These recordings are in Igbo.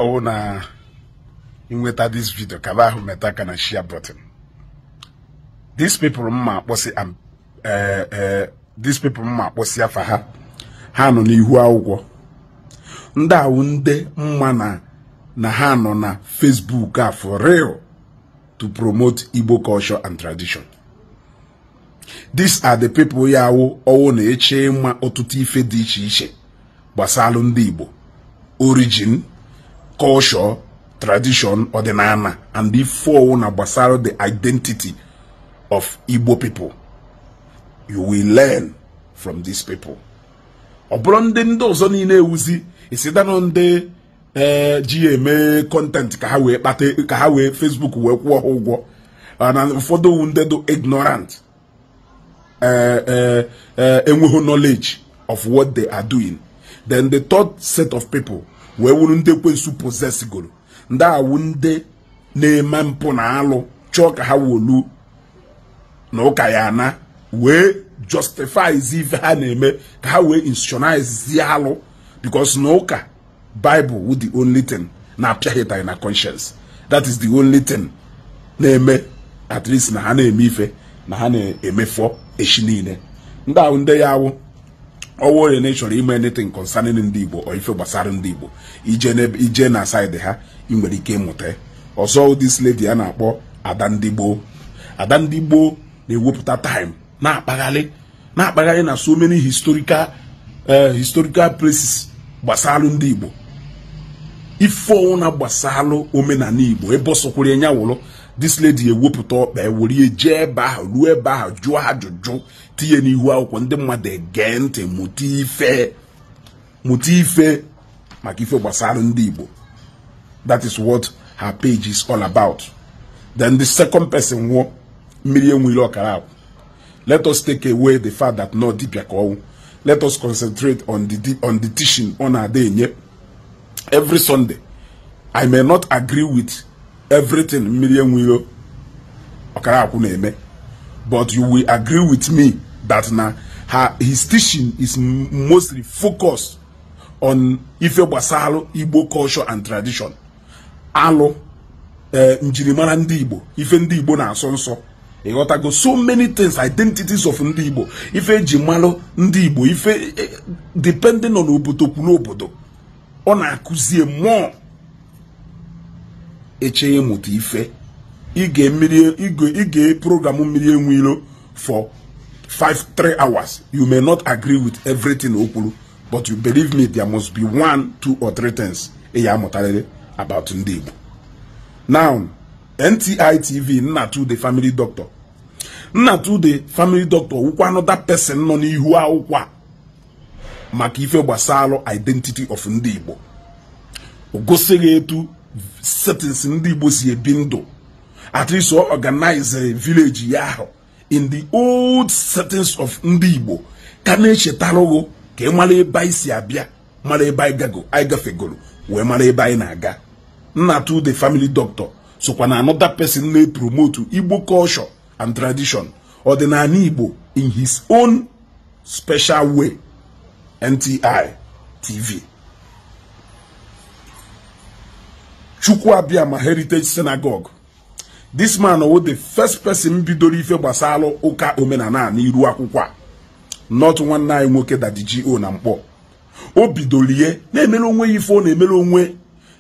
Ọwụ na ịnweta this video, kaba ahụ meta aka na share button. These people mma akpọsị, these people mma akpọsị afa ha, ha nọ n'ihu akwụkwọ. Ndị awụ ndị mma na ha nọ na Facebook a for real to promote Igbo culture and tradition. These are the people ya awụ ọwụ na-eche ịma ọtụtụ ife dị iche iche gbasalụ ndị Igbo, origin, culture, tradition, ọdịnala and ife ọwụ na gbasara the identity of Igbo people. You will learn from these people. Ọ bụrụ ndị ọzọ niile ewuzi isidanụ ndị ji eme content ka ha wee kpata, ka ha wee Facebook wee kwụọ ha ụgwọ, na ụfọdụ ndị dị ignorant, enweghị knowledge of what they are doing. Then the third set of people wee wuru ndị ekwensu possess goro, ndị awụ ndị na-eme mpụ na alụ, chọọ ka ha wolu na ụka ya na wee justify ife ha na-eme, ka ha wee institutionalize alụ, because na ụka Bible wụ the only thing na-apịaghịta na conscience. That is the only thing na-eme at least na ha na-eme ife na ha na-emefọ echi niile. Ndị ahụ ndị ya awụ ọwụ onye na chọrọ ime anything concerning ndị Igbo or ife gbasara ndị Igbo, ije na side ha, ị nwere ike ịmụta. Ọzọ, this lady a na-akpọ Ada Ndị Gboo. Ada Ndị Gboo na-ewepụta time na-akpagharị na so many historical places gbasalụ ndị Igbo, ife ọwụna gbasalụ omenala Igbo, ebe ọ sọkwuru ya wụrụ. This lady ewepụta ọkpa were jee ebe ahụ, ruo ebe ahụ, jụọ ajụjụ, tinye n'ihu akwụkwọ, ndị mmadụ ege ntị, mụta ife maka ife gbasara ndị Igbo. That is what her page is all about. Then the second person wụ Mmiri Enweilo Ọkara Akwụ. Let us take away the fact that no dibia ka ọwụ. Let us concentrate on the teaching ọ na-ada enye every Sunday. I may not agree with everything Mmiri Enweilo Ọkara Akwụ na-eme, but you will agree with me that na his teaching is mostly focused on ife gbasara Igbo culture and tradition, alụ, njirimara ndị Igbo, ife ndị Igbo na-asọ nsọ, ịghọtago, so many things, identities of ndị Igbo, ife eji malụ ndị Igbo, ife depending on obodo kwuru obodo ọ na-akụzie mmụọ eche ịmụta ife. Ige mmiri, ige program Mmiri Enweilo for 5 3 hours, you may not agree with everything o kwuru, but you believe me, there must be one, two or three things ị ya amụtarịrị about ndị Igbo. Now, NTI TV, Nnatu the family doctor. Nnatu the family doctor wụkwa another person nọ n'ihu akwụkwọ a maka ife gbasara identity of ndị Igbo. O gosighị etu settings ndị Igbo si ebi ndụ. At least ọ organize village ya ahụ in the old settings of ndị Igbo, ka na-echetarụgụ ka ị mara ebe anyị si abịa, mara ebe anyị gago, anyị gafegoro, wee mara ebe anyị na-aga. Nnatu the family doctor sokwa na another person na-epromote Igbo culture and tradition, ọdịnala Igbo, in his own special way. NTI TV, Chukwu Abiama Heritage Synagogue. This man was the first person bidoro ife gbasara ụka omenala n'iru akwụkwọ a, not nwanne anyị nwoke Daddy G.O. na Mkpọ. O bidolie na-emere onwe ya ife ọ na-emere onwe,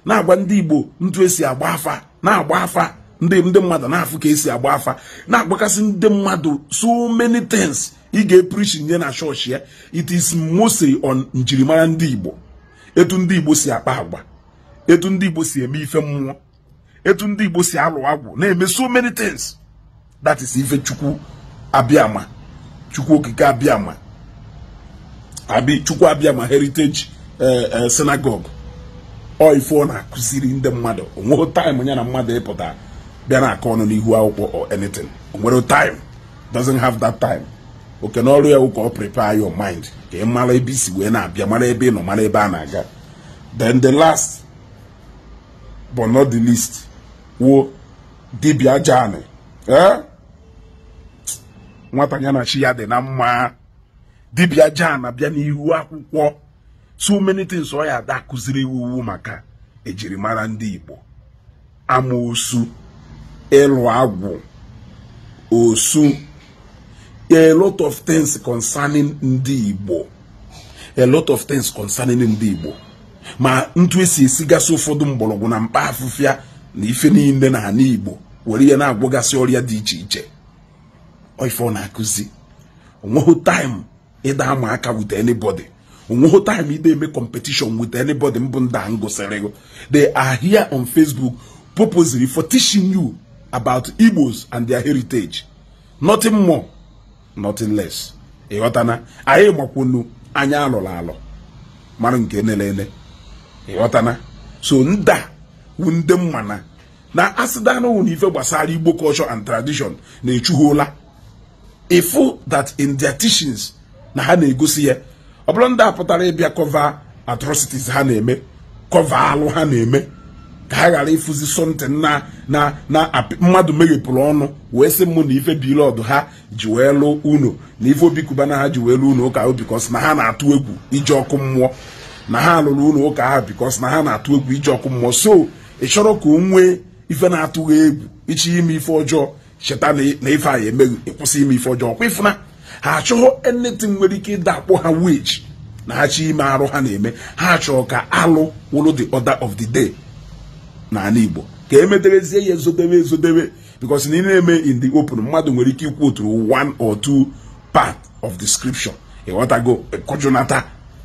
na-agwa ndị Igbo ntu esi agba afa, na-agba afa, ndị mmadụ na-afụ ka esi agba afa, na-agbakasị ndị mmadụ so many things. Ị ga-epreach nye na chọọchị ya, it is mostly on njirimara ndị Igbo, etu ndị Igbo si akpa agwa, etu ndị Igbo si eme ife mmụọ, etu ndị Igbo si alụ agwụ, na-eme so many things. That is ife Chukwu Abiama, Chukwu Okike Abiama, abi Chukwu Abiama Heritage Synagogue, ọ ife ọ na-akụziri ndị mmadụ. Onweghị time ya na mmadụ ịpụta bịa na-akọ ọnụ n'ihu akwụkwọ or anything. Onwere time, doesn't have that time. Oke n'ọrụ ya ka ọ prepare your mind ka ị mara ebe isi wee na-abịa, mara ebe ị nọ, mara ebe a na-aga. Then the last but not the least wo Dibia Jani. Nwata ya na chi ya dị na mma. Dibia Jani abịa n'ihu akwụkwọ, so many things ọ ya ada akụziri iwu maka Ejirimara ndị Igbo, amoosu, ịlụ agwụ, osu, a lot of things concerning ndị Igbo, a lot of things concerning ndị Igbo, ma ntu esi esigasị ụfọdụ mgbọrọgwụ na mkpa afụfịa na ife niile na ala Igbo were ihe na-agwọgasị ọrịa dị iche iche. Ife ọ na-akụzi, onweghị time ịda ama aka with anybody, onweghị time ide eme competition with anybody. Mbụ ndị a ngosịrị, they are here on Facebook purposely for teaching you about Igbos and their heritage, nothing more, nothing less. Ịghọtana? Anyị makwunu anya alọrọ alọ mara nke nelele. Ịghọtana? So nda wu ndị mmana na asịdanụ na ife gbasara Igbo culture and tradition na-echughụla ifu that in their teachings na ha na-egosi ya. Ọ bụrụ ndị a pụtara ịbịa cover atrocities ha na-eme, cover alụ ha na-eme, ka ha ghara ịfụzi something na mmadụ meghepụrụ ọnụ wee sị mụ na ife Blord ha ji wee lụ unu na ife Obi Cubana ha ji wee lụ unu ụka ahụ because na ha na-atụ egwu ije ọkụ mmụọ, na ha lụrụ unu ụka ahụ because na ha na-atụ egwu ije ọkụ mmụọ. So ị chọrọ ka o nwee ife na-atụghị egwu ichi ime ife ọjọọ, cheta na ife a emeghị, ịkwụsị ime ife ọjọọ. Kwa ịfụna ha achọghị anything nwere ike ịda akpọ ha wage na ha chi ime arụ ha na-eme. Ha chọrọ ka alụ wụrụ the order of the day n'ala Igbo, ka emedebezie ya ezodebe ezodebe, because na ị na-eme in the open, mmadụ nwere ike ikwu otu one or two part of the scripture. Ịghọtago? Kọjụnata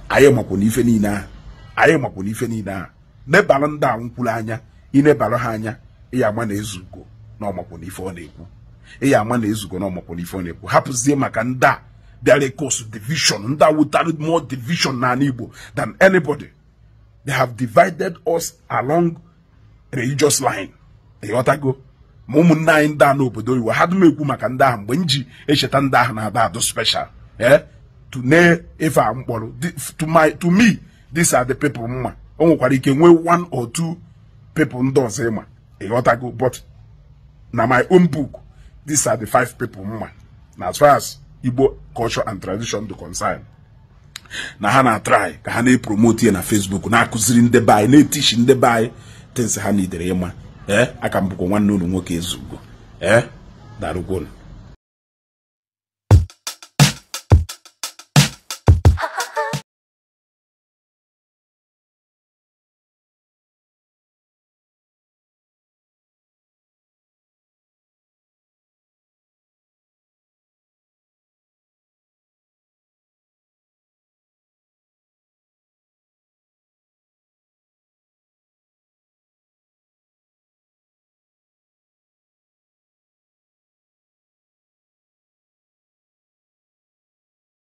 anyị makwu na ife niile ahụ, anyị makwu na ife niile ahụ nebara ndị a nkwuru anya. Ịnebara ha anya, ịya ama na Ezugo na ọmakwu na ife ọ na-ekwu, ịya ama na Ezugo na ọmakwu na ife ọ na-ekwu. Hapụzie maka ndị a bịara cause division, ndị a wutara more division n'ala Igbo than anybody. They have divided us along religious line. Ịghọtago? Ma ụmụnne anyị ndị a n'obodo oyibo ha dum ekwu maka ndị ahụ, mgbe m ji echeta ndị ahụ na-ada adụ special to nee ife a mkpọrọ. To me, these are the people mma. O nwekwara ike nwee one or two people ndị ọzọ ịma. Ịghọtago? But na my own book, these are the five people mma na as far as Igbo culture and tradition do concern, na ha na-try ka ha na-epromote ya na Facebook, na-akụziri ndị be anyị, na-etichi ndị be anyị things ha nidere ịma. Aka m bụkwa nwanne unu nwoke Ezugo. Darugwonu.